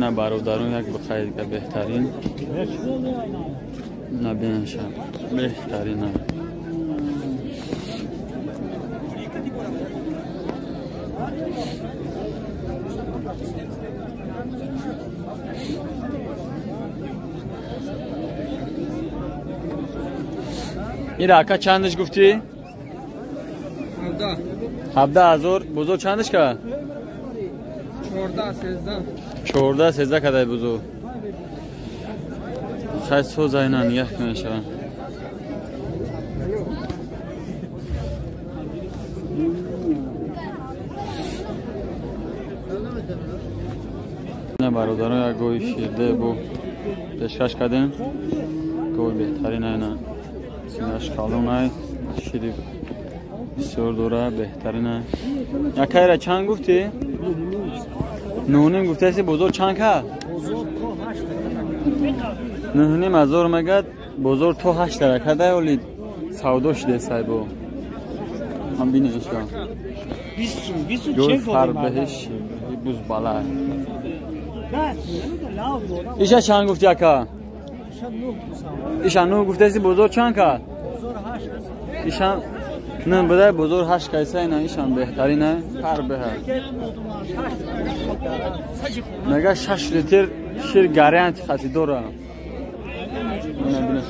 Ина бародарон як бухаи дига беҳтарин. Ина бинеша беҳтарин. Ира ака чандаш гуфтӣ? 17,000. Бузург чандаш ка? 14-13. 14-13 кадай бузург. Хай соза ина нигоҳ кунеша. Ина бародарон як гови ширде бо пешкаш кардем. Гови беҳтарин ина. Синаш калон ай, шири бисёр дора, беҳтарин ай. Якайра чанд гуфтӣ? 9.5 гуфтаси, бозор чанд ка? 9.5 ҳазор мегад, бозор то 8 таракадай, оли савдо шидесай бо. Ҳам бинеша. Гӯй фарбеҳиш буз бала. Иша чанд гуфти ака? Иша 9 гуфтаси, бозор чанд ка? Иша 9 будай, бозор 8 кайса ина, ишам беҳтарин ай, фарбеҳ. Мега 6 литр шир гаранти хати дора. Ина бинеш.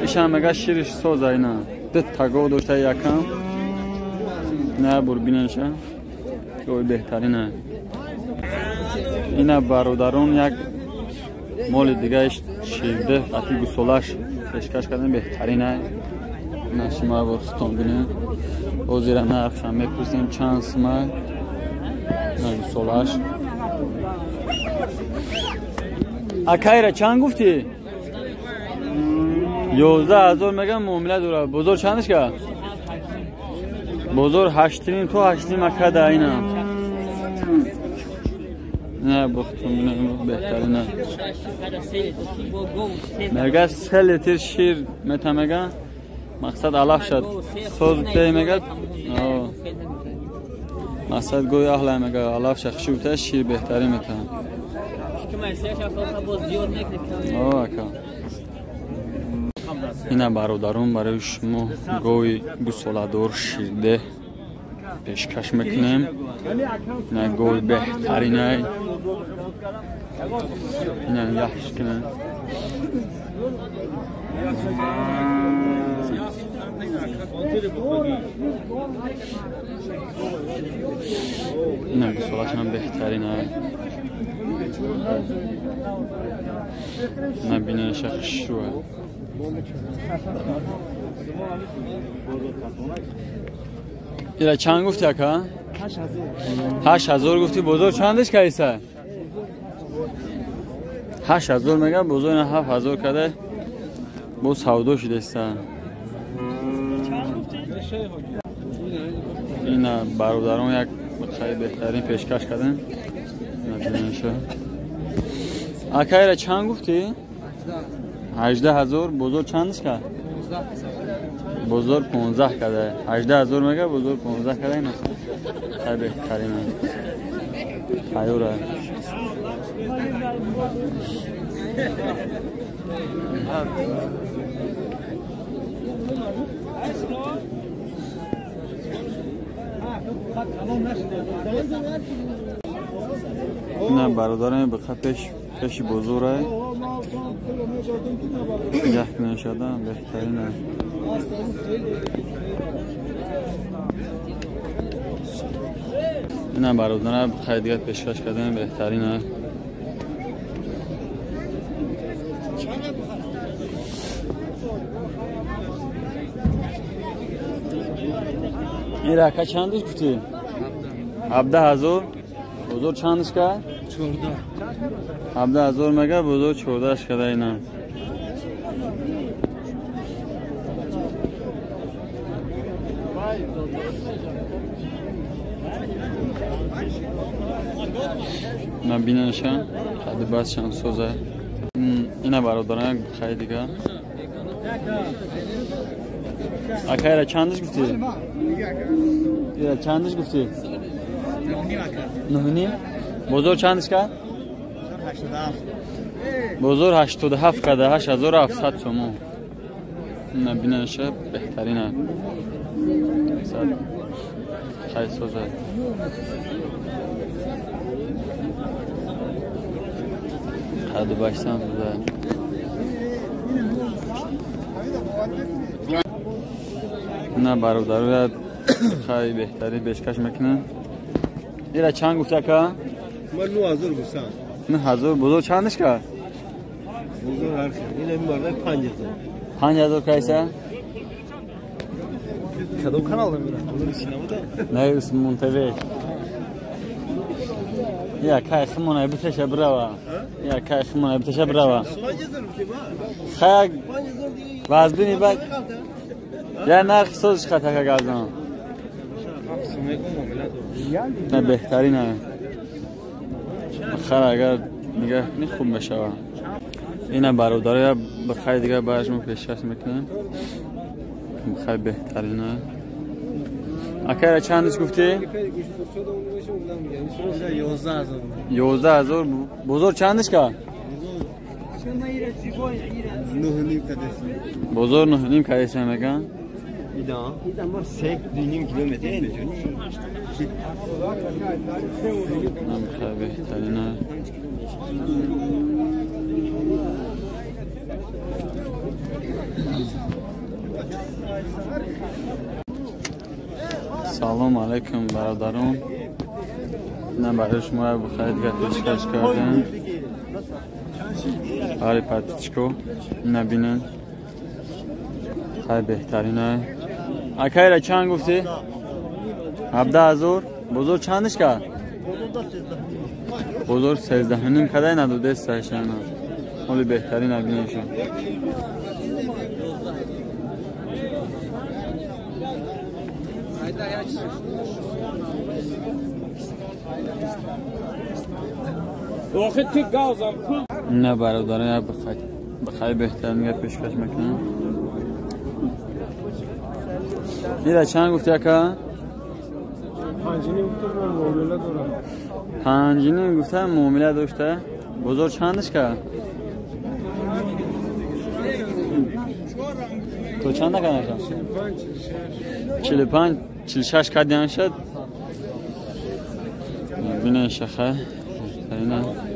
Ишам мега шириш соза ина. Ду та гов дошта якам. На бур бинеша. Гови беҳтарин ай. Ина бародарон як моли дигаиш ширде хати гусолаш пешкаш кардем, беҳтарин ай. Ина шумо бо худтон бинед. Ҳозира нархшам мепурсем чанд сума. Ина гусолаш. Акайра чанд гуфтӣ? 11,000 мегам, муомила дора. Бозор чандаш ка? Бозор 8.5 то 8.5 акада ина. Не бохтум, не беҳтарин. Мега 3 литр шир мета мега. Мақсад алаф шад. Соз те мега. Мақсад гӯй аҳла мега алаф шад хушута шир беҳтарин мета. Ака. Ина бародарон барои шумо гови гусоладор ширде пешкаш мекунем. Ина гови беҳтаринай. Ина нигоҳш кунем. Ина гусолашам беҳтаринай. Ина бинеша хушрӯа. Ира чанд гуфти ака? 8,000 гуфти, бозор чандаш кайса? 8,000 мегам, бозор ина 7,000 када бо савдо шудеста. Ина бародарон як хеле беҳтарин пешкаш кардем. Ина бинеша. Ака ира чанд гуфти? 18,000. Бозор чандаш ка? Бозор 15 када. 18,000 мега, бозор 15 када ина. Хеле беҳтарин. Тайёра. Ина бародарам бихе пеши бозор ай. Нигоҳ кунешада беҳтарин ай. Ина бародарам бихе дига пешкаш кардем, беҳтарин ай. Ин рака чандаш гуфтӣ? 17,000. Бозор чандаш кард? 14. 17,000 мега, бозор 14 када ина. На бинеша, қади басшам соза. Ина бародарам як бухаи дига. Ака ира чандаш гуфтӣ? Ира чандаш гуфтӣ? 9.5. Бозор чандаш кард? бозор 87 када 8700 сомон. Набинаша беҳтарина. Хай соза. Қаду баштан соза. На бародароя хай беҳтарин пешкаш мекунам. Ира чанд гуфта ка? Ман 9000 гуфтам. 9000 бозор чандаш кард? Бозор ҳар хел. Ин ҳамин мардак 5000. 5000 кайса? Кадом канал мебарад? Не, Усмон ТВ. Я кай хмона биташа брава. Я кай хмона биташа брава. Хай вазбини бад. Я нарх созиш хата газан. Не беҳтарин. Хар агар нигаҳ кунӣ хуб мешавад. Ина бародароя бихай дигар барашмо пешкаш мекунем. Бихай беҳтарина. Акайра чандиш гуфтӣ? 11000. 11000. Бозор чандиш кард? 9.5 кадеси. Бозор 9.5 кадеси меган? Ида мар 3.5 километр. Бихай беҳтарина. Салом алейкум бародарон. На барои шумо бихай дигар пешкаш кардем. Барои патичко набинен. Хай беҳтарина. Акайра чанд гуфтӣ? 17000. Бозор чандиш кард? Бозор 13.5 кадай надодест сашана. Ҳоли беҳтарин набинеша. نه برادران بخیر بهترین دیگه پیشکش میکنم. ایره چند گفتی اکا؟ 5.5 گفته معامله داشته. بزرگ چندش کرد؟ تو چند نکنه؟ 45 46 کردیان شد. بینه شخه بهترینه.